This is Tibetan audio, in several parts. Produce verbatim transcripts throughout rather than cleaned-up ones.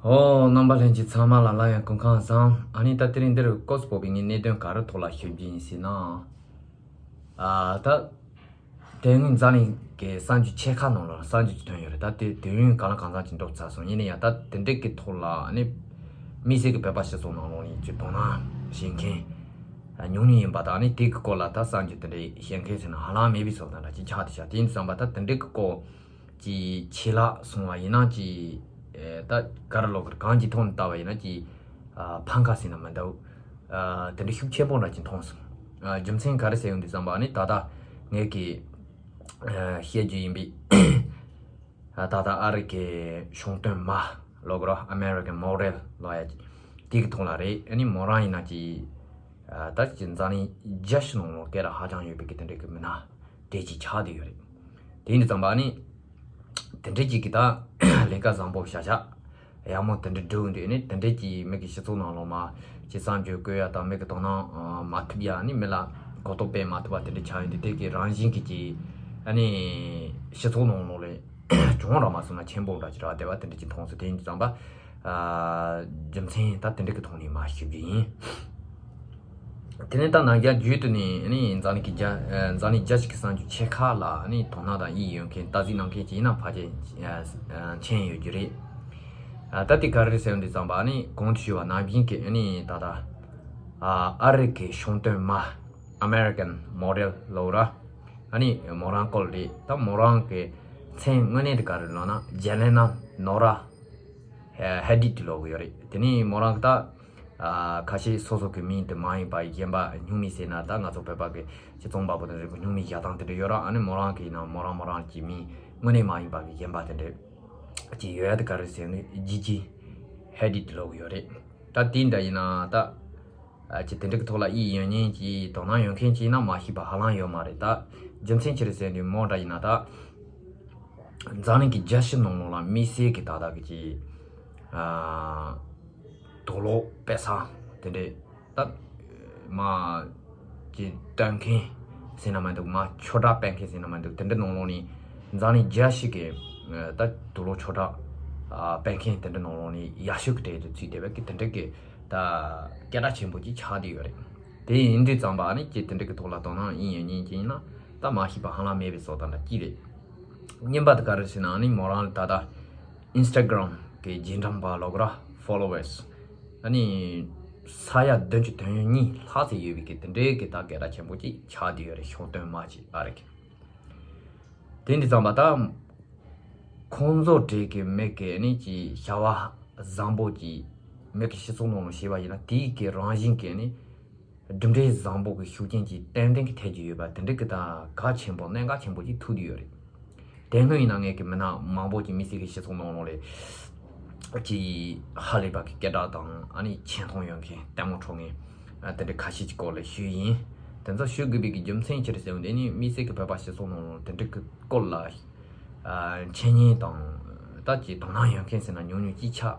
ཨོ། རྣམ་པ་ལྷན་རྒྱས་ཚང་མ་ལ་སླར་ཡང་སྐུ་ཁམས་བཟང་། ཨ་ནི་ད་དེ་རིང་འདིར་སྐོར་སྤོ་བའི་ངའི་གནད་དོན་ག་རེ་ཐོག་ལ་ཞུ་རྒྱུ་ཡིན་ཟེར་ན། ཨ་ད་དེ་སྔོན་འཛམ་གླིང་གི་གསར་འགྱུར་ཆེ་ཁག་ནང་ལ་གསར་འགྱུར་ཅིག་ཐོན་ཡོད་རེད། ད་དེ་དུས་ཡུན་གང་ལ་གང་འཚམ་ཅིག་འགྲོ་ཚར་སོང་། ཡིན་ན་ཡང་ད་དེ་འདྲའི་གི་ཐོག་ལ་ཨ་ནི་དམིགས་བསལ་གྱི་བོད་པ་སྤྱི་ཚོགས་ནང་ལོགས་ནས་ཅིག་དོ་སྣང་བྱེད་མཁན་ཉུང་ཉུང་ཡིན་པ་དང་། ཨ་ནི་དེ་གི་སྐོར་ལ་ད་གསར་འགྱུར་དེ་འདྲའི་བཤད་མཁན་ཟེར་ན་ཧ་ལམ་མེད་པའི་བཟོ་ལྟ་འདྲ་ཅིག་ཆགས་བསྡད་ཤག་དེ་ཡིན་དུས་ཙམ་པ་ད་དེ་འདྲའི་གི་སྐོར་ཅིག་ཆེ་ལ་སོང་བ་ཡིན་ན་ཅིག་ཨེ་ད་ག་རེ་ལབ་དགོས་རེད། གང་ཅིག་ཐོག་ནས་བལྟས་པ་ཡིན་ན་ཅིག་ཨ་ཕམ་ཁ་ཟེར་ན་མི་འདུག་ཨ་དེ་འདྲ་ཤུགས་ཆེན་པོ་འདྲ་ཅིག་མཐོང་སོང་། ཨ་རྒྱུ་མཚན་ག་རེ་ཟེར་ཡོང་དུས་ཙམ་པ་ནི་ད་ལྟ་ངས་ཀྱི་ཨ་བཤད་རྒྱུ་ཡིན་པའི་ཨ་ད་ལྟ་ཨ་རི་གི་གཞུང་དོན་མ་ལབ་དགོས་རེད། American Model ལབ་ཡ་ཅིག་དེ་གི་ཐོག་ལ་རེད། ཨ་ནི་མོ་རང་ཡིན་ན་ཅིག་ཨ་ད་ཅིག་འཛམ་གླིང་རྒྱལ་སྤྱི་ནང་ལོགས་སྐད་གྲགས་ཧ་ཅང་ཡོད་པའི་གི་དེ་འདྲའི་གི་མི་སྣ་དེ་ཅིག་ཆགས་བསྡད་ཡོད་རེད། དེ་ཡིན་དུས་ཙམ་པ་ནི་དེ་འདྲའི་ཅིག་གི་ད་ལས་ཀ་བཟང་པོ་བྱ་བྱ་ཡག་མོ་དེ་འདྲ་སྒྲུབ་འདུག་ནི་དེ་འདྲའི་ཅིག་མི་གི་སྤྱི་ཚོགས་ནང་ལོགས་མ་ཅིག་བསམ་བརྗོད་བཀོད་ཡ་དང་མི་གི་དོ་སྣང་མ་ཐུབ་ཡ། ནི་མི་ལ་གོ་རྟོགས་སྤེལ་མ་ཐུབ་པ་དེ་འདྲ་ཆགས་ཡོང་དུས་དེ་གི་རང་བཞིན་གྱི་ཅིག་ཨ་ནི་སྤྱི་ཚོགས་ནང་ལོགས་ལས་གྱོང་རག་མ་སོང་ན་ཆེན་པོ་འདྲ་ཅིག་རག་བསྡད་པ་དེ་འདྲ་ཅིག་མཐོང་སོང་། དེ་ཡིན་དུས་ཙམ་པ་ཨ་རྒྱུ་མཚན་ད་དེ་འདྲ་གི་ཐོག་ནས་མ་ཞུ་རྒྱུ་ཡིན། དེ་ནས་ད་ནང་རྒྱ་བརྒྱུད་དུ་ནས་ནི་འཛམ་གླིང་གི་རྒྱ་ཨ་འཛམ་གླིང་རྒྱལ་སྤྱི་གི་གསར་འགྱུར་ཆེ་ཁག་ལ་ནི་དོ་སྣང་དང་དབྱིངས་ཡོད་མཁན་ལྟ་ཚུལ་གནང་མཁན་ཅིག་ཡིན་ན་ཕལ་ཆེར་ཨ་མཁྱེན་ཡོད་རྒྱུ་རེད། ཨ་ད་དེ་ག་རེ་ཟེར་འདི་ཙམ་པ་ནི་གོང་དུ་ཞུས་པ་ནང་བཞིན་གྱི་ནི་ད་ལྟ་ཨ་ཨ་རི་གི་གཞུང་དོན་མ་American Model ལབ་ར། ཨ་ནི་མོ་རང་སྐོར་རེད། ད་མོ་རང་གི་མཚན་དངོས་གནས་དེ་ག་རེ་ལབ་ན་ཇེ་ལེ་ན་ནོ་ར་ཧེ་ཧེ་ཌི་ཏི་ལབ་གི་ཡོད་རེད། དེ་ནི་མོ་རང་གི་ད་ཨ་ཁ་ཤས་སོ་སོ་གི་མིང་དེ་མ་ཡིན་པ་གཞན་པ་སྨྱུག་མིང་ཟེར་ན་ད་ང་ཚོ་བོད་པ་གི་སྤྱི་ཚོགས་པ་པོ་དང་རིགས་པ་སྨྱུག་མིང་བཞག་སྟངས་དེ་འདྲ་ཡོད་ར། ཨ་ནི་མོ་རང་གི་ཡིན་ན་མོ་རང་མོ་རང་གི་མིང་དངོས་གནས་མ་ཡིན་པ་གི་གཞན་པ་དེ་འདྲ་ཅིག་ཡོད་ཡ་དེ་ག་རེ་ཟེར་ནི་ཇི་ཇི་ཧེ་ཌི་ཏི་ལབ་གི་ཡོད་རེད། ད་དེ་འདྲ་ཡིན་ན་ད་ཨ་ཅིག་དེ་འདྲ་གི་ཐོག་ལ་ཨི་ཡོད་མཁན་གྱི་དོ་སྣང་ཡོད་མཁན་གྱི་ཡིན་ན་མ་ཤེས་པ་ཧ་ལམ་ཡོད་མ་རེད། ད་རྒྱུ་མཚན་ཅི་རེད་ཟེར་ནི་མོ་འདྲ་ཡིན་ན་ད་འཛམ་གླིང་གི་རྒྱལ་སྤྱི་ནང་ལོགས་ལ་དམིགས་བསལ་གྱི་ད་ལྟ་གི་ཅིག་ཨ་དུག་ལོག་སྤེལ་ས་དེ་འདྲས་ད་མ་ཅིག་སྟོན་མཁན་ཟེར་ན་མ་འདུག་མ་ཆོས་གྲགས་སྤེལ་མཁན་ཟེར་ན་མ་འདུག་དེ་འདྲ་ནང་ལོགས་ནས་འཛམ་གླིང་རྒྱལ་སྤྱི་གི་ད་དུག་ལོག་ཆོས་གྲགས་ཨ་སྤེལ་མཁན་དེ་འདྲ་ནང་ལོགས་ནས་ཡག་ཤོས་ཀྱི་གྲས་དུ་ཚུད་བསྡད་པའི་གི་དེ་འདྲ་གི་ད་སྐད་གྲགས་ཆེན་པོ་ཅིག་ཆགས་བསྡད་ཡོད་རེད། དེ་ཡིན་དུས་ཙམ་པ་ནི་ཅིག་དེ་འདྲ་གི་ཐོག་ལ་དོ་སྣང་ཨི་ཡོད་མཁན་ཅིག་ཡིན་ན་ད་མ་ཤེས་པ་ཧ་ལམ་མེད་པའི་བཟོ་ལྟ་འདྲ་ཅིག་རེད། གཉིས་པ་དེ་ག་རེ་ཟེར་ན་ནི་མོ་རང་ལ་ད་ལྟ་Instagram གི་རྗེས་འབྲང་པ་ལབ་དགོས་ར་ཕོ་ལོ་ཝར་སི་ཨ་ནི་ས་ཡ་བདུན་ཅུ་དོན་གཉིས་ལྷག་ཙམ་ཡོད་པའི་གི་དེ་འདྲའི་གི་ད་སྐད་གྲགས་ཆེན་པོ་ཅིག་ཆགས་བསྡད་ཡོད་རེད། གཞུང་དོན་མ་ཅིག་ཨ་རེད་གི། དེ་འདི་ཙམ་པ་ད་ཁོང་ཚོ་གྲས་ཀྱི་མི་གི་ནི་ཅིག་བྱ་བ་བཟང་པོ་ཅིག་མི་གི་སྤྱི་ཚོགས་ནང་ལ་བྱས་པ་ཡིན་ན་དེའི་གི་རང་བཞིན་གི་ནི་གྲུབ་འབྲས་བཟང་པོ་གི་ཤུགས་རྐྱེན་གྱིས་ཏན་ཏན་གྱི་ཐེབས་ཀྱི་ཡོད་པ་དེ་འདྲ་གི་ད་གལ་ཆེན་པོ་གནད་འགག་ཆེན་པོ་ཅིག་ཐུག་བསྡད་ཡོད་རེད། དེ་སྔོན་ཡིན་ན་ངས་ཀྱི་མི་སྣ་མང་པོ་ཅིག་དམིགས་བསལ་གྱི་སྤྱི་ཚོགས་ནང་ལོགས་ལས་ཀྱི་ཧ་ལས་པ་གི་སྐད་གྲགས་དང་ཨ་ནི་ཆེ་མཐོང་ཡོད་མཁན་ལྟད་མོ་འཁྲབ་མཁན་ཨ་དེ་འདྲ་ཁ་ཤས་ཀྱི་སྐོར་ལ་ཞུས་ཡིན། དེ་ཚོ་ཞུ་དགོས་པའི་གི་རྒྱུ་མཚན་ཅི་རེད་ཟེར་བ་དེ་ནི་དམིགས་བསལ་གྱི་བོད་པ་སྤྱི་ཚོགས་ནང་ལོགས་དེ་འདྲ་གི་སྐོར་ལ་ཨ་འཆད་ཉན་དང་ད་ཅིག་དོ་སྣང་ཡོད་མཁན་ཟེར་ན་ཉུང་ཉུང་ཅིག་ཆགས།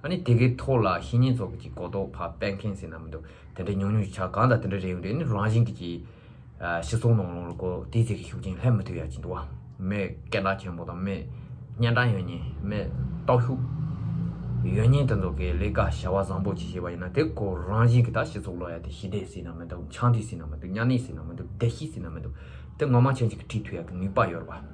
ཨ་ནི་དེ་གའི་ཐོག་ལ་བཤེས་གཉེན་ཚོ་གི་ཅིག་གོ་རྟོགས་ཕར་སྤེལ་མཁན་ཟེར་ན་མི་འདུག་དེ་འདྲ་ཉུང་ཉུང་ཅིག་ཆགས། གང་ལྟར་དེ་འདྲ་རེད་ཡོང་དུས་ནི་རང་བཞིན་གྱི་ཅིག་ཨ་སྤྱི་ཚོགས་ནང་ལོགས་ལ་ཁོ་དེའི་ཚིག་གི་ཤུགས་རྐྱེན་སླེབས་མི་ཐུབ་ཡ་ཅིག་འདུག་བ། མི་སྐད་གྲགས་ཆེན་པོ་དང་མི་སྙན་གྲགས་ཡོད་མཁན་མི་སྟོབས་ཤུགས་ཡོད་མཁན་དེ་ཚོ་གི་ལས་ཀ་བྱ་བ་བཟང་པོ་ཅིག་བྱས་པ་ཡིན་ན་དེ་ཁོ་རང་བཞིན་གྱི་ད་སྤྱི་ཚོགས་ལོག་ཡ་དེ་ཞི་བདེ་ཟེར་ན་མི་འདུག་ཆང་འདི་ཟེར་ན་མི་འདུག་མཉམ་གནས་ཟེར་ན་མི་འདུག་བདེ་སྐྱིད་ཟེར་ན་མི་འདུག་དེ་ངོ་མ་ཆེན་ཅིག་གི་ཁྲིད་ཐུབ་ཡ་གི་ནུས་པ་ཡོད་རེད་བ།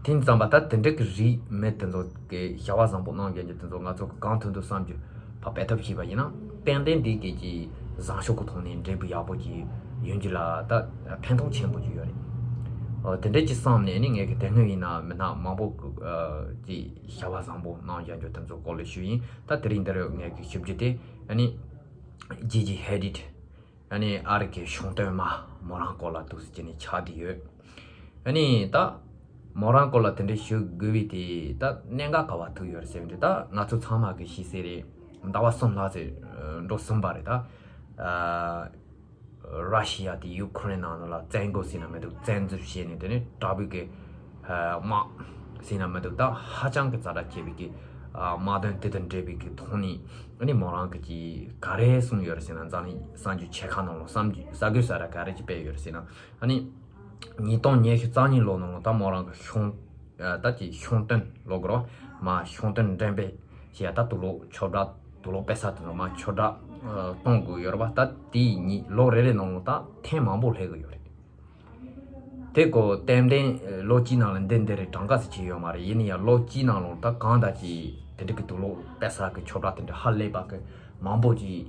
དེ་ཙམ་པ་ད་དེ་འདྲ་གི་རིགས་མི་དེ་ཚོ་གི་བྱ་བ་བཟང་པོ་གནང་རྒྱུ་དེ་ཚོ་ང་ཚོ་གང་ཐུབ་ཐུབ་བསམ་རྒྱུ་ཕར་སྤེལ་ཐབས་བྱས་པ་ཡིན་ན་ཏན་ཏན་འདི་གི་ཀྱི་བཟང་ཕྱོགས་ཀྱི་ཐོག་ནས་འབྲས་བུ་ཡག་པོ་ཅིག་ཡོང་རྒྱུ་ལ་ད་ཕན་ཐོགས་ཆེན་པོ་ཅིག་ཡོད་རེད། ཨོ་དེ་འདྲ་ཅིག་བསམ་ནས་ནི་ངས་ཀྱི་དེ་སྔོན་ཡིན་ན་མི་སྣ་མང་པོ་གི་ཨ་ཀྱི་བྱ་བ་བཟང་པོ་གནང་བཞག་རྒྱུ་དེ་ཚོ་སྐོར་ལ་ཞུས་ཡིན། ད་དེ་རིང་འདིར་ངས་ཀྱི་ཞུ་རྒྱུ་དེ་ཨ་ནི་ཇི་ཇི་ཧེ་རིད། ཨ་ནི་ཨ་རི་གི་གཞུང་དོན་མ་མོ་རང་སྐོར་ལ་འདུག་སེ་བྱས་ནས་ཆགས་བསྡད་ཡོད། ཨ་ནི་ད་མོ་རང་སྐོར་ལ་དེ་འདྲའི་ཞུ་དགོས་པའི་དེ་ད་གནད་འགག་ག་བ་ཐུག་ཡོད་རེད་ཟེར་བ་འདི་ད་ང་ཚོ་ཚང་མ་གི་ཤེས་གསལ་རེད། ཟླ་བ་གསུམ་ལྷག་ཙམ་འགྲོ་ཟིན་པ་རེད་ད། ཨ་ར་ཤི་ཡ་དེ་ཡུ་ཁུ་རེན་ནང་ལ་བཙན་རྒོལ་ཟེར་ན་མི་འདུག་བཙན་འཛུལ་བྱས་ནས་དེ་ནས་དྲག་པོའི་གི་དམག་ཟེར་ན་མི་འདུག་ད་ཧ་ཅང་གི་ཛ་དྲག་ཆེ་བའི་གི་དམག་དོན་དེ་དང་འབྲེལ་བའི་གི་ཐོག་ནས་ཨ་ནི་མོ་རང་གི་ཅིག་ག་རེ་གསུངས་ཡོད་རེད་ཟེར་ན་འཛམ་གླིང་གསར་འགྱུར་ཆེ་ཁག་ནང་ལ་གསར་འགྱུར་གསར་འགོད་གསར་པ་ག་རེ་ཅིག་སྤེལ་ཡོད་རེད་ཟེར་ན་ཨ་ནི་ཉིས་སྟོང་ཉི་ཤུ་རྩ་གཉིས་ལོ་ནང་ལ་ད་མོ་རང་གི་གཞུང་ད་ཅིག་གཞུང་དོན་ལབ་དགོས་རེད་བ། མ་གཞུང་དོན་འགྲེམས་སྤེལ་ ཞེས་ད་དུག་ལོག་ཆོས་གྲྭ། དུག་ལོག་དཔེ་ས་དེ་ཚོ་མ་ཆོས་གྲྭ་ཨ་གཏོང་དགོས་ཡོད་རེད་པ། ད་དེའི་ཉིས་ལོ་རེ་རེ་ནང་ལ་ད་ཐེངས་མང་པོ་སླེབས་གི་ཡོད་རེད། དེ་ཀོ་ཏན་ཏན་ལོ་གཅིག་ནང་ལ་འདི་འདི་རེད་གྲངས་ཀ་ཟེར་གྱི་ཡོད་མ་རེད། ཡིན་ན་ཡང་ལོ་གཅིག་ནང་ལ་ད་གང་ལྟར་གྱི་དེ་འདྲ་གི་དུག་ལོག་དཔེ་ས་གི་ཆོས་གྲྭ་དེ་འདྲ་ཧ་ལས་པ་གི་མང་པོ་ཅིག་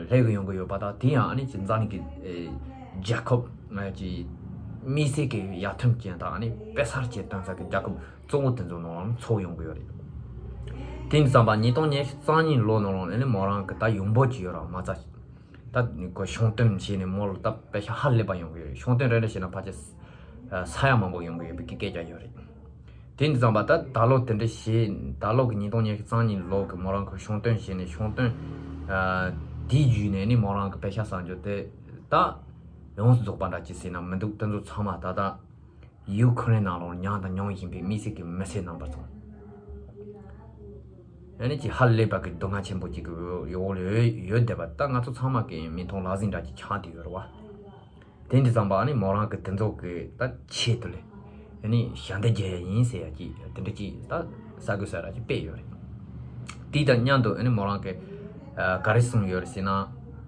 སླེབས་གི་ཡོང་གི་ཡོད་པ། ད་དེ་ཡང་ཨ་ནི་ཅི་འཛམ་གླིང་གི་རྒྱལ་ཁབ་ཅི་དམིགས་བསལ་གྱི་ཡར་ཐོན་ཅན་དང་ཨ་ནི་དཔེ་ས་སྐྱེལ་གཏོང་ས་གི་རྒྱལ་ཁབ་གཙོ་བོ་དེ་ཚོ་ནང་ལ་ཚུད་ཡོང་གི་ཡོད་རེད། དེ་ཡིན་ཙམ་པ་ཉིས་སྟོང་ཉི་ཤུ་རྩ་གཉིས་ལོ་ནང་ལ་ཨ་ནི་མོ་རང་གི་ད་ཡོང་འབབ་ཅིག་ཡོད་ར་མ་རྩ། ད་ཁོ་ཤིང་སྟོན་བྱས་ནས་མོ་ལ་ད་པེ་ཤ་ཧ་ལས་པ་ཡོང་གི་ཡོད། ཤིང་སྟོན་རེ་རེ་བྱས་ན་ཕལ་ཆེར་ས་ཡ་མང་པོ་ཡོང་གི་ཡོད་པའི་སྐད་ཆ་ཡོད་རེད། དེ་ཡིན་ཙམ་པ་ད་ད་ལོ་དེ་འདྲ་བྱས། ད་ལོ་གི་ཉིས་སྟོང་ཉི་ཤུ་རྩ་གཉིས་ལོ་གི་མོ་རང་གི་ཤིང་སྟོན་བྱས་ནས་ཤིང་སྟོན་དེའི་བརྒྱུད་ནས་ནི་མོ་རང་གི་པེ་ཤ་གསར་འགྱུར་དེ་ད་ཡོངས་སུ་རྫོགས་པ་འདྲ་ཅིག་ཟེར་ན་མི་འདུག་དེ་ཚོ་ཚང་མ་ད་ལྟ་ཡུ་ཁུ་རེན་ནང་ལོགས་མྱངས་དང་མྱོང་བཞིན་པའི་དམིགས་བསལ་གྱི་མི་སེར་རྣམ་པ་ཚོ། ཨ་ནི་ཅི་ཧ་ལས་པ་གི་སྡུག་བསྔལ་ཆེན་པོ་ཅིག་གི་འོག་ལ་ཡོད་ཡོད་བསྡད་པ། ད་ང་ཚོ་ཚང་མ་གི་མིག་མཐོང་ལག་ཟིན་འདྲ་ཅིག་ཆགས་བསྡད་ཡོད་རེད་བ། དེ་འདི་ཙམ་པ་ཨ་ནི་མོ་རང་གི་དེ་ཚོ་གི་ད་ཆེད་དུ་ལས་ཨ་ནི་ཞལ་འདེབས་རྒྱག་ཡ་ཡིན་ཟེར་ཡ་ཅིག་དེ་འདྲ་ཅིག་ད་ས་གོ་ས་ར་ཅིག་སྤེལ་ཡོད་རེད། དེ་དང་མཉམ་དུ་ཨ་ནི་མོ་རང་གི་ཨ་ག་རེ་གསུངས་ཡོད་རེད་ཟེར་ན།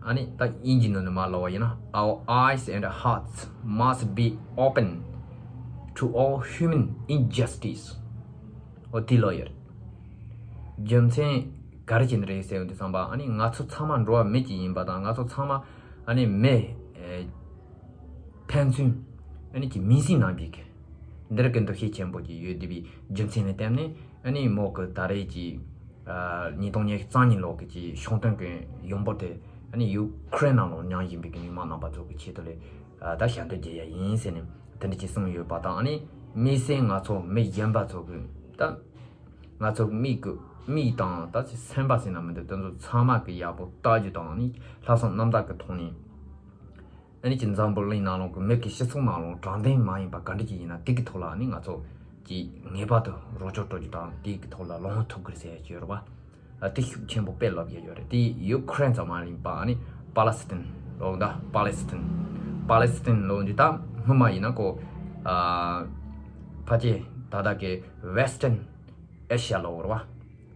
ཨ་ནི་ད་དབྱིན་ཇི་ནང་ནས་མར་ཀློག་པ་ཡིན་ན། Our eyes and hearts must be open to all human injustice. ཨོ་དེ་ཀློག་ཡོད་རེད། རྒྱུ་མཚན་ག་རེ་བྱས་ནས་རེད་ཟེར་བ་འདི་ཙམ་པ། ཨ་ནི་ང་ཚོ་ཚང་མ་འགྲོ་བ་མི་གཅིག་ཡིན་པ་དང་། ང་ཚོ་ཚང་མ་ཨ་ནི་མི་ཨེ་ཕན་ཚུན་ཨ་ནི་ཀྱི་མིང་སྲིང་ནང་བཞིན་གྱི་འདིར་གྱི་འདུ་ཤེས་ཆེན་པོ་ཅིག་ཡོད་བསྡད་པའི་རྒྱུ་མཚན་ལ་བརྟེན་ནས། ཨ་ནི་མོ་གི་ད་རེས་ཀྱི་ཨ་ཉིས་སྟོང་ཉི་ཤུ་རྩ་གཉིས་ལོ་གི་ཀྱི་ཤིང་སྟོན་གྱི་ཡོང་འབབ་དེ་ཨ་ནི་ཡུ་ཁུ་རེན་ནང་ལོགས་མྱངས་བཞིན་པའི་གི་མི་མང་རྣམ་པ་ཚོ་གི་ཆེད་དུ་ལས་ཨ་ད་ཞལ་འདེབས་རྒྱག་ཡ་ཡིན་ཟེར་ནས་དེ་འདྲ་ཅིག་གསུངས་ཡོད་པ་དང་། ཨ་ནི་དམིགས་བསལ་ང་ཚོ་མི་གཞན་པ་ཚོ་གི་ད་ང་ཚོ་མིག་གི་མིག་དང་ད་ཅི་སེམས་པ་ཟེར་ན་མི་འདུག་དེ་ཚོ་ཚང་མ་གི་ཡག་པོ་ལྟ་རྒྱུ་དང་། ཨ་ནི་ལྷག་བསམ་རྣམ་དག་གི་ཐོག་ནས། ཨ་ནི་ཅི་འཛམ་བུ་གླིང་ནང་ལོགས་ཀྱི་མི་གི་སྤྱི་ཚོགས་ནང་ལོགས་དྲང་བདེན་མ་ཡིན་པ་ག་འདྲ་ཅིག་ཡིན་ན་དེ་གི་ཐོག་ལ་ཨ་ནི་ང་ཚོ་ཅིག་ངེས་པར་དུ་རོགས་སྐྱོར་སྤྲོད་རྒྱུ་དང་། དེ་གི་ཐོག་ལ་ལངས་ཐུབ་དགོས་ཟེར་ཡ་ཅིག་ཡོད་རེད་པ། ཨ་དེ་ཤུགས་ཆེན་པོ་དཔེ་ལབ་ཡ་ཡོད་རེད། དེ་ཡུ་ཁུ་རེན་ཙམ་མ་ཡིན་པ་ཨ་ནི་པ་ལེ་སི་ཐན་ལབ་འདུག་པ་ལེ་སི་ཐན། པ་ལེ་སི་ཐན་ལབ་འདི་ད་སྔོན་མ་ཡིན་ན་ཀོ་ཨ་ཕལ་ཆེར་ད་ལྟ་གི་ཝེ་སི་ཊརན་ཨེ་ཤི་ཡ་ལབ་རེད་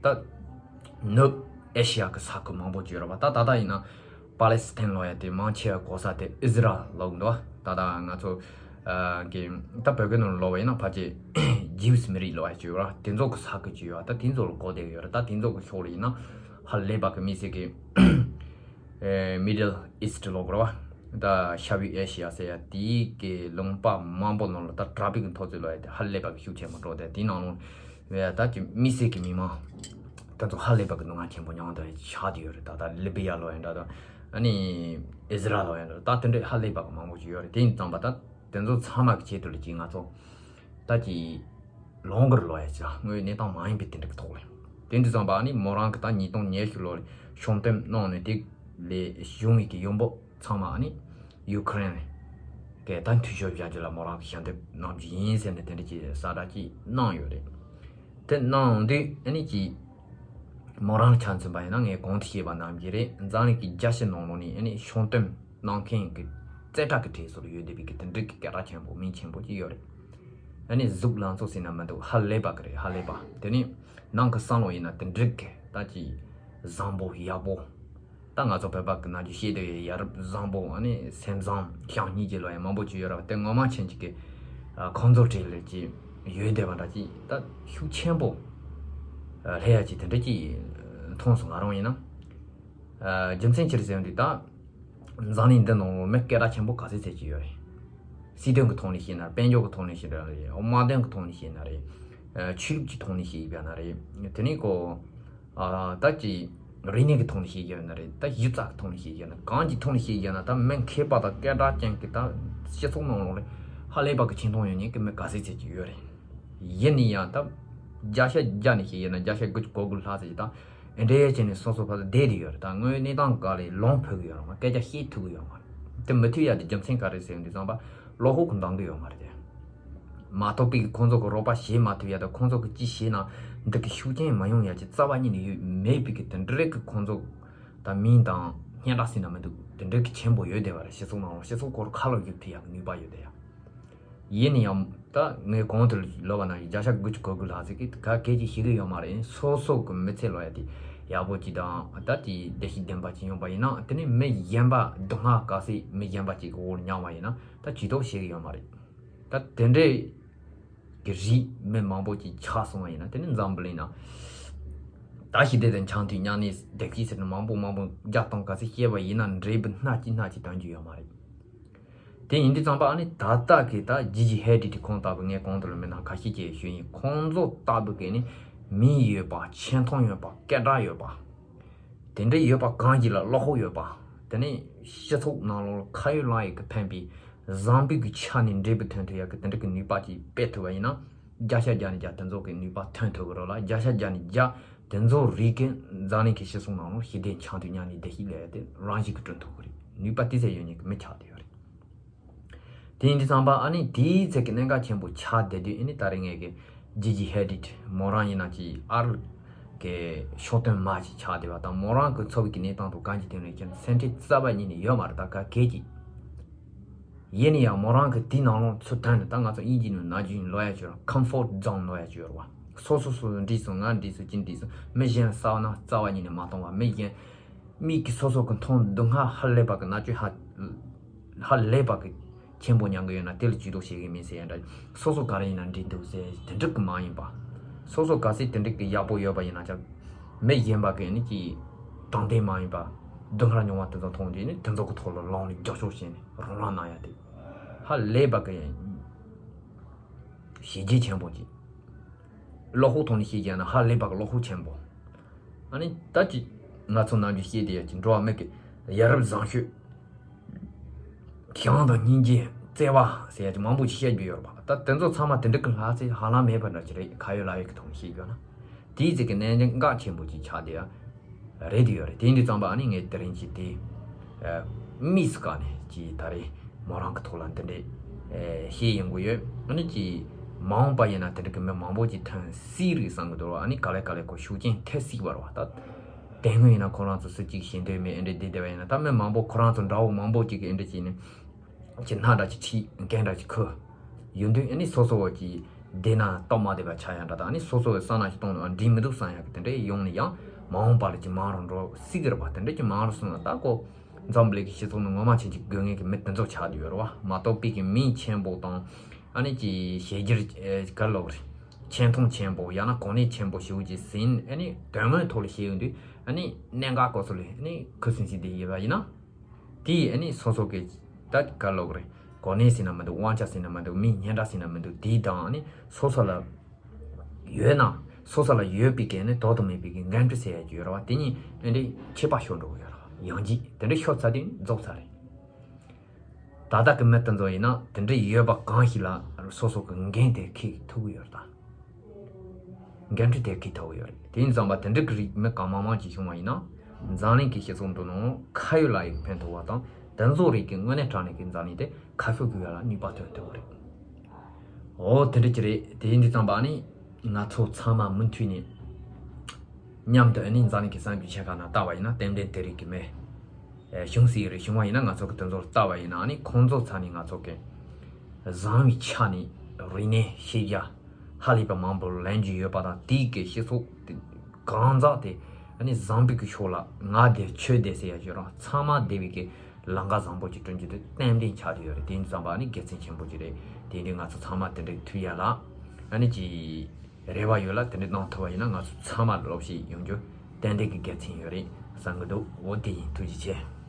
པ། ད་ནུབ་ཨེ་ཤི་ཡ་གི་ས་ཁུལ་མང་པོ་ཅིག་ཡོད་རེད་པ། ད་ད་ལྟ་ཡིན་ན་པ་ལེ་སི་ཐན་ལབ་ཡ་དེ་མང་ཆེ་བ་གོ་ས་དེ་ཨི་ཟི་རལ་ལབ་འདུག་ད་ལྟ་ང་ཚོ་ཨ་གི་ད་བོད་སྐད་ནང་ལབ་པ་ཡིན་ན་ཕལ་ཆེར་ཇིའུ་སི་མི་རིགས་ལབ་ཡ་ཅིག་ཡོད་རེད། དེ་ཚོ་གི་ས་ཁུལ་ཅིག་ཡོད་རེད། ད་དེ་ཚོ་ལ་གོ་བསྡད་ཡོད་རེད། ད་དེ་ཚོ་གི་ཕྱོགས་ལ་ཡིན་ན་ཧ་ལས་པ་གི་དམིགས་བསལ་གི་ཨེ་མི་ཌལ་ཨིསི་ཊི་ལབ་དགོས་རེད་པ། ད་ཤར་བའི་ཨེ་ཤི་ཡ་ཟེར་ཡ་དེའི་གི་ལུང་པ་མང་པོ་ནང་ལ་ད་ཊ་ཕིག་གི་འཐབ་རྩོད་ལབ་ཡ་དེ་ཧ་ལས་པ་གི་ཤུགས་ཆེན་པོ་འགྲོ། དེ་དེའི་ནང་ལོགས་ལ་ད་ཀྱི་དམིགས་བསལ་གི་མི་མང་ད་ཚོ་ཧ་ལས་པ་གི་སྡུག་བསྔལ་ཆེན་པོ་མྱངས་དང་ཆགས་བསྡད་ཡོད་རེད། ད་ད་ལི་བི་ཡ་ལབ་ཡ་འདྲ་དང་། ཨ་ནི་ཨི་ཟི་རལ་ལབ་ཡ་འདྲ། ད་དེ་འདྲ་ཧ་ལས་པ་གི་མང་པོ་ཅིག་ཡོད་རེད། དེ་ཡིན་ཙམ་པ་ད་དེ་ཚོ་ཚང་མ་གི་ཆེད་དུ་ལ་ཅིག་ང་ཚོ་ད་ཀྱི་ལོང་གར་ལོ་ཡ་ཅིག་དངོས་གནས་སྟངས་མ་ཡིན་པའི་དེ་འདྲ་གི་ཐོག་ལས། དེ་འདྲ་ཙམ་པ་ཨ་ནི་མོ་རང་གི་ད་ཉིས་སྟོང་ཉི་ཤུ་ལོ་ལ་ཤིང་སྟོན་གནང་ནས་དེ་ལས་བྱུང་བའི་གི་ཡོང་འབབ་ཚང་མ་ཨ་ནི་ཡུ་ཁུ་རེན་གི་ད་འཐུས་ཤོར་བྱ་རྒྱུ་ལ་མོ་རང་གི་ཞལ་འདེབས་གནང་རྒྱུ་ཡིན་ཟེར་ནས་དེ་འདྲ་ཅིག་གསལ་བསྒྲགས་ཅིག་གནང་ཡོད་རེད། དེ་གནང་དུས་ཨ་ནི་ཅིག་མོ་རང་ཆ་མཚོན་པ་ཡིན་ན་ངས་གོང་དུ་བཤད་པ་ནང་བཞིན་རེད། འཛམ་གླིང་གི་རྒྱལ་སྤྱི་ནང་ལོགས་ནས་ཨ་ནི་ཤིང་སྟོན་གནང་མཁན་གྱི་རྩེ་གྲས་ཀྱི་གྲས་སུ་ཡོད་བསྡད་པའི་གི་དེ་འདྲ་གི་སྐད་གྲགས་ཆེན་པོ་མིང་ཆེན་པོ་ཅིག་ཡོད་རེད། ཨ་ནི་གཟུགས་ལང་ཚོ་ཟེར་ན་མི་འདུག་ཧ་ལས་པ་གི་རེད། ཧ་ལས་པ། དེ་ནི་ནང་གི་བསམ་བློ་ཡིན་ན་དེ་འདྲ་གི་ད་ཅིག་བཟང་པོ་ཡག་པོ། ད་ང་ཚོ་བོད་པ་གི་ནང་གི་བཤད་དེ་ཡ་རབས་བཟང་པོ། ཨ་ནི་སེམས་བཟང་བྱམས་སྙིང་རྗེ་ལབ་ཡ་མང་པོ་ཅིག་ཡོད་རེད་པ། དེ་ངོ་མ་ཆེན་ཅིག་གི་ཨ་ཁོང་ཚོ་གྲས་ལ་ཅིག་ཡོད་བསྡད་པ་འདྲ་ཅིག་ད་ཤུགས་ཆེན་པོ་ཨ་སླེབས་ཡ་ཅིག་དེ་འདྲ་ཅིག་མཐོང་སོང་། ང་རང་ཡིན་ན། ཨ་རྒྱུ་མཚན་ཅི་རེད་ཟེར་ན་འདི་ད་འཛམ་གླིང་འདི་ནང་ལོགས་མི་སྐད་གྲགས་ཆེན་པོ་ག་ཚོད་ཚོད་ཅིག་ཡོད་རེད། སྲིད་དོན་གྱི་ཐོག་ནས་བཤད་ན་རེད། དཔལ་འབྱོར་གྱི་ཐོག་ནས་བཤད་ན་རེད། དམག་དོན་གྱི་ཐོག་ནས་བཤད་ན་རེད། ཨ་ཆོས་ལུགས་ཀྱི་ཐོག་ནས་བཤད་ཡོད་ན་རེད། དེ་ནས་ཀོ་ཨ་ད་ཀྱི་རིག་གནས་ཀྱི་ཐོག་ནས་བཤད་ཡོད་ན་རེད། ད་གཞི་རྩ་གི་ཐོག་ནས་བཤད་ཡོད་ན། གང་གི་ཐོག་ནས་བཤད་ཡོད་ན་ད་མི་མཁས་པ་དང་སྐད་གྲགས་ཅན་གྱི་ད་སྤྱི་ཚོགས་ནང་ལོགས་ལ་ཧ་ལས་པ་གི་ཆེ་མཐོང་ཡོད་མཁན་གྱི་མི་ག་ཚོད་ཚོད་ཅིག་ཡོད་རེད། ཡིན་ན་ཡང་ད་བརྒྱ་ཆ་བརྒྱ་ནས་བཤད་ཡོད་ན་བརྒྱ་ཆ་དགུ་བཅུ་གོ་དགུ་ལྷག་ཙམ་ཅིག་ད་འདྲ་ཡས་བྱས་ནས་སོ་སོ་ཕར་ལ་བསྡད་དེ་ཡོད་རེད། ད་དངོས་གནས་སྟངས་ག་ལས་ལོང་ཕོད་གི་ཡོད་རེད་མ། སྐད་ཆ་བཤད་ཐུབ་གི་ཡོད་མ་རེད། དེ་མི་ཐུབ་ཡ་དེ་རྒྱུ་མཚན་ག་རེ་ཟེར་ཡོང་དུས་ཙམ་པ་བློ་ཁོག་གི་འདང་གི་ཡོད་མ་རེད་དེ། མ་གཏོགས་པའི་ཁོང་ཚོ་གི་རོགས་པ་བྱེད་མ་ཐུབ་ཡ་དང་། ཁོང་ཚོ་གི་ཅི་བྱས་ན་འདི་གི་ཤུགས་རྐྱེན་མ་ཡོང་ཡ་ཅིག་རྩ་བ་ཉིད་ནས་ཡོད་མེད་པའི་གི་དེ་འདྲའི་གི་ཁོང་ཚོ་ད་མིང་དང་སྙན་གྲགས་ཟེར་ན་མི་འདུག་དེ་འདྲའི་གི་ཆེན་པོ་ཡོད་བསྡད་པ་རེད། སྤྱི་ཚོགས་ནང་ལ་སྤྱི་ཚོགས་སྐོར་ཁ་ལོ་བསྒྱུར་ཐུབ་ཡ་གི་ནུས་པ་ཡོད་བསྡད་ཡ། ཡིན་ན་ཡང་ ད་ངས་གོང་དུ་ལབ་པ་ནང་བཞིན་བརྒྱ་ཆ་དགུ་བཅུ་གོ་དགུ་ལྷག་ཙམ་གྱིས་ག་གེ་ཅིག་ཤེས་ཀྱི་ཡོད་མ་རེད། སོ་སོ་གི་མི་ཚེ་ལོ་ཡ་དེ་ཡག་པོ་ཅིག་དང་ད་དེ་བདེ་སྐྱིད་ལྡན་པ་ཅིག་ཡོང་པ་ཡིན་ན། དེ་ནས་མི་གཞན་པ་སྡུག་བསྔལ་དཀའ་སེ་མི་གཞན་པ་ཅིག་གི་འོག་མྱངས་པ་ཡིན་ན་ད་ཇུས་གཏོགས་བྱེད་ཀྱི་ཡོད་མ་རེད། ད་དེ་འདྲའི་གི་རིགས་མི་མང་པོ་ཅིག་ཆགས་སོང་བ་ཡིན་ན། དེ་ནི་འཛམ་བུ་གླིང་ན་ད་ཞི་བདེ་དང་འཆམ་མཐུན་མཉམ་གནས་བདེ་སྐྱིད་ཟེར་ནས་མང་པོ་མང་པོ་བརྒྱ་སྟོང་ག་ཚོད་བཤད་པ་ཡིན་ན་འབྲས་བུ་སྣ་གཅིག་སྣ་གཅིག་ཐོན་རྒྱུ་ཡོད་མ་རེད། དེ་ཡིན་དུས་ཙམ་པ་ཨ་ནི་ད་ལྟ་གི་ད་ཇི་ཇི་ཧེ་ཌི་ཏི་ཁོང་ལྟ་བུ་ངས་གོང་དུ་ལ་མི་སྣ་ཁ་ཤས་ཀྱིས་ཞུས་ཡིན། ཁོང་ཚོ་ལྟ་བུ་གི་ནི་མིང་ཡོད་པ། ཆེ་མཐོང་ཡོད་པ། སྐད་གྲགས་ཡོད་པ། དེ་འདྲ་ཡོད་པ་གང་ཞིག་ལ་བློ་ཁོག་ཡོད་པ། དེ་ནས་སྤྱི་ཚོགས་ནང་ལོགས་ཁ་ཡོད་ལག་ཡོད་ཀྱི་ཕན་པའི་བཟང་པོའི་གི་ཆ་ནས་འབྲས་བུ་ཐོན་ཐུབ་ཡག་གི་དེ་འདྲ་གི་ནུས་པ་ཅིག་སྤེལ་ཐུབ་པ་ཡིན་ན། བརྒྱ་ཆ་བརྒྱ་ནས་བརྒྱ་དེ་ཚོ་གི་ནུས་པ་ཐོན་ཐུབ་ཀྱི་རེད་ལ། བརྒྱ་ཆ་བརྒྱ་ནས་བརྒྱ་དེ་ཚོ་རིགས་ཀྱི་འཛམ་གླིང་གི་སྤྱི་ཚོགས་ནང་ལོགས་ཞི་བདེ་འཆམ་མཐུན་མཉམ་གནས་བདེ་སྐྱིད་ལས་དེ་རང་བཞིན་གྱིས་བསྐྲུན་ཐུབ་ཀྱི་རེད། ནུས་པ་དེ་ཚོ་ཡོད་མཁན་གྱི་མི་ཆགས་བསྡད་ཡོད་རེད། དེ་ཡིན་དུས་ཙམ་པ་ཨ་ནི་དེའི་ཚད་ཀྱི་གནད་འགག་ཆེན་པོ་ཆགས་བསྡད་དུས། ཨ་ནི་ད་རེས་ངས་གི་ཇི་ཇི་ཧེ་ཌི་ཏི་མོ་རང་ཡིན་ན་ཅི་ཨར་གི་ཤོག་ཐོན་མ་ཅིག་ཆགས་བསྡད་པ་དང་། མོ་རང་གི་འཚོ་བའི་གི་གནས་སྟངས་དང་གང་ཅི་དེ་ནས་ཁྱེད་སེམས་ཁྲལ་རྩ་བ་ཉིད་ནས་ཡོད་མ་རེད། ད་ག་གེ་ཅིག་ཡིན་ན་ཡང་མོ་རང་གི་དེའི་ནང་ལོགས་ཚུར་ཐོན་ནས། ད་ང་ཚོ་དབྱིན་ཇི་ནང་ནང་བཞིན་ལབ་ཡ་ཅིག་ཡོད་རེད། ཀམ་ཕོར་ཛོན་ལབ་ཡ་ཅིག་ཡོད་རེད་བ། སོ་སོ་སོ་སོ་འགྲིག་སོང་། ང་འགྲིག་སོང་། ཁྱེད་འགྲིག་སོང་། མི་གཞན་ལ་ཟ་བ་ན་རྩ་བ་ཉིད་ནས་མ་གཏོང་བ། མི་གཞན་མིག་གིས་སོ་སོ་གི་མཐོང་སྡུག་བསྔལ་ཧ་ལས་པ་གི་མནར་གཅོད་ཧ་ཧ་ལས་པ་གི་ཆེན་པོ་མྱངས་གི་ཡོད་ན་དེ་ལ་ཇུས་གཏོགས་བྱེད་གི་མིན་ཟེར་ཡ་འདྲ། སོ་སོ་ག་རེ་ཡིན་ན་འགྲིག་འདུག་ཟེར་དེ་འགྲིག་གི་མ་ཡིན་པ། སོ་སོ་ག་ཚད་དེ་འགྲིག་གི་ཡག་པོ་ཡོད་པ་ཡིན་ན་ཀྱང་མི་གཞན་པ་གི་ནི་ཀྱི་དྲང་བདེན་མ་ཡིན་པ་སྡུག་བསྔལ་མྱོང་བ་དེ་ཚོ་མཐོང་རྗེས་ནི་དེ་ཚོ་གི་ཐོག་ལ་ལངས་ནས་རྒྱབ་སྐྱོར་བྱས་ནས་རོགས་རམ་གནང་ཡ་དེ་ཧ་ལས་པ་གི་བྱས་རྗེས་ཆེན་པོ་ཅིག། བློ་ཁོག་ཐོག་ནས་བཤད་རྒྱུ་ན་ཧ་ལས་པ་གི་བློ་ཁོག་ཆེན་པོ། ཨ་ནི་ད་ཅི་ང་ཚོ་ནམ་རྒྱུན་བཤད་བསྡད་ཡ་ཅིག་འགྲོ་བ་མི་གི་ཡ་རབས་བཟང་སྤྱོད། བྱམས་དང་སྙིང་རྗེ། བརྩེ་བ་ཟེར་ཡ་ཅིག་མང་པོ་ཅིག་བཤད་རྒྱུ་ཡོད་རེད་པ། ད་དེ་ཚོ་ཚང་མ་དེ་འདྲ་གི་ལྷག་ཚེ་ཧ་ལམ་མེད་པ་འདྲ་ཅིག་རེད། ཁ་ཡོད་ལག་ཡོད་ཀྱི་ཐོག་ནས་བཤད་རྒྱུ་ན། དེའི་ཚིག་གི་གནད་འགག་ཆེན་པོ་ཅིག་ཆགས་བསྡད་ཡ་རེད་དེ་ཡོད་རེད། དེ་ཡིན་དུས་ཙམ་པ་ཨ་ནི་ངས་དེ་རིང་གི་དེ་དམིགས་སུ་བཀར་ནས་ཀྱི་ད་རེས་མོ་རང་གི་ཐོག་ལ་འདི་འདྲས་བཤད་ཡོང་གི་ཡོད། ཨ་ནི་ཀྱི་མ་འོངས་པ་ཡིན་ན་དེ་འདྲ་གི་མི་མང་པོ་ཅིག་ཐོན་སྲིད་རེད་བསམ་གི་འདུག་ཨ་ནི་ག་ལེ་ག་ལེ་ཁོ་ཤུགས་རྐྱེན་ཐེབས་སྲིད་པ་རེད་བ། ད་དེ་སྔོན་ཡིན་ན་ཁོ་རང་ཚོ་སུ་གཅིག་ཞེ་འདོད་མེད་ཨེ་འདྲས་བསྡད་བསྡད་པ་ཡིན་ན། ད་མི་མང་པོ་ཁོ་རང་ཚོ་འདྲ་བོ་མང་པོ་ཅིག་གི་ཨེ་འདྲས་བྱས་ནས་ཀྱི་སྣ་འདྲ་ཅིག་ཁྲིད། འགན་འདྲ་ཅིག་འཁུར་ཡོང་དུས་ཨ་ནི་སོ་སོ་བ་ཀྱི་བདེ་ན་སྟབས་མ་བདེ་བ་ཆགས་ཡ་འདྲ་དང་། ཨ་ནི་སོ་སོ་བའི་ས་ན་ཞིག་གཏོང་ནས་འགྲིག་མི་འདུག་བསམ་ཡ་གི་དེ་འདྲས་ཡོང་ནས་ཡང་མ་འོངས་པ་ལ་ཅིག་མང་རུ་འགྲོ་སྲིད་གི་རེད་པ། དེ་འདྲས་ཅིག་མང་རུ་སོང་ན་ད་ཁོ་འཛམ་བུ་གླིང་གི་སྤྱི་ཚོགས་ནང་ངོ་མ་ཆེན་ཅིག་དགོས་ངེས་ཀྱི་མི་དེ་ཚོ་ཆགས་བསྡད་ཡོད་རེད་བ། མ་གཏོགས་པའི་གི་མིང་ཆེན་པོ་དང་། ཨ་ནི་ཀྱི་བྱས་རྗེས་ག་ལོག་རེད། ཆེ་མཐོང་ཆེན་པོ་ཡང་ན་གོ་གནས་ཆེན་པོ་ཞེ་པོ་ཅིག་ཟིན། ཨ་ནི་དོན་དངོས་ཐོག་ལ་བཤད་ཡོང་དུས་ཨ་ནི་གནད་འགག་སྐོར་ཚོ་ལ་ཨ་ནི་ཁུ་སིམ་སིམ་དེ་ཡོད་པ་ཡིན་ན། དེ་ཨ་ནི་སོ་སོ་གི་ད་ག་ལོག་རེད། གོ་གནས་ཟིན་ན་མི་འདུག་དབང་ཆ་ཟིན་ན་མི་འདུག་མིང་སྙན་གྲགས་ཟིན་ན་མི་འདུག་དེ་དང་ཨ་ནི་སོ་སོ་ལ་ཡོད་ན་སོ་སོ་ལ་ཡོད་པའི་གི་ཨ་ནི་དོ་དམ་མེད་པའི་གི་འགན་འཁྲི་ཟེར་ཡ་ཅིག་ཡོད་རེད་བ། དེ་གཉིས་ཨ་ནི་ཁྱད་པར་ཤོར་འགྲོ་གི་ཡོད་རེད་བ། ཡང་ཅིག་དེ་འདྲ་ཤོར་ཚར་དུས་རྫོགས་ཚར་རེད། ད་ལྟ་གི་མི་དེ་ཚོ་ཡིན་ན་དེ་འདྲ་ཡོད་པ་གང་ཞིག་ལ་སོ་སོ་གི་འགན་དེ་འཁྱེར་ཐུབ་ཀྱི་ཡོད་རེད་ད། འགན་འཁྲི་དེ་འཁྱེར་ཐུབ་ཀྱི་ཡོད་རེད། དེ་ཡིན་ཙང་པ་དེ་འདྲ་གི་རིགས་མི་གང་མང་མང་ཅིག་བྱུང་བ་ཡིན་ན། འཛམ་གླིང་གི་སྤྱི་ཚོགས་འདི་ནང་ཁ་ཡོད་ལག་ཡོད་ཕན་ཐོགས་པ་དང་། དེ་ཚོ་རིགས་ཀྱི་དངོས་གནས་དྲང་གནས་ཀྱི་འཛམ་གླིང་དེ་ཁ་ཕྱོགས་ཀྱི་ཡོད་ལ་ནུས་པ་ཐོན་ཐུབ་ཀྱི་རེད། འོ་དེ་འདྲ་ཅིག་རེད། དེ་ཡིན་དུས་ཙམ་པ་ནི་ང་ཚོ་ཚང་མ་མུ་མཐུད་ནས་མཉམ་དུ་ཨ་ནི་འཛམ་གླིང་གི་གསར་འགྱུར་ཆེ་ཁག་ནང་ལྟ་བ་ཡིན་ན་རྟེན་འབྲེལ་དེ་རིགས་ཀྱི་མི་བྱུང་སྲིད་རེད། བྱུང་བ་ཡིན་ན་ང་ཚོ་གི་དེ་ཚོར་ལྟ་བ་ཡིན་ན་ཨ་ནི་ཁོང་ཚོ་ཚ་ནི་ང་ཚོ་གི་བཟང་བའི་ཆ་ནས་རིག་གནས་ཤེས་རྒྱ་ཧ་ལས་པ་མང་པོ་ལེན་རྒྱུ་ཡོད་པ་དང་། དེའི་གི་སྤྱི་ཚོགས་དེ་གང་ཟག་དེ་ཨ་ནི་བཟང་པོའི་གི་ཕྱོགས་ལ་ང་བདེ་ཁྱོད་བདེ་ཟེར་ཡ་ཞིག་རང་ཚང་མ་བདེ་བའི་གི་ལམ་ཁ་བཟང་པོ་ཅིག་བསྐྲུན་རྒྱུ་དེ་གཏན་གཏན་ཆགས་བསྡད་ཡོད་རེད། དེ་ཡིན་ཙང་པ་ཨ་ནི་དགེ་མཚན་ཆེན་པོ་ཅིག་རེད། དེ་ཡིན་དུས་ང་ཚོ་ཚང་མ་དེ་འདྲའི་ཐུགས་ཡ་ལ་ཨ་ནི་ཅི་རེ་བ་ཡོད་ལ་དེ་འདྲའི་གནང་ཐུབ་པ་ཡིན་ན་ང་ཚོ་ཚང་མ་སློབ་ཞིག་ཡོང་རྒྱུ་ཏན་ཏན་གྱི་དགེ་མཚན་ཡོད་རེད་བསམ་གི་འདུག་འོ་དེ་ཡིན། ཐུགས་རྗེ་ཆེ།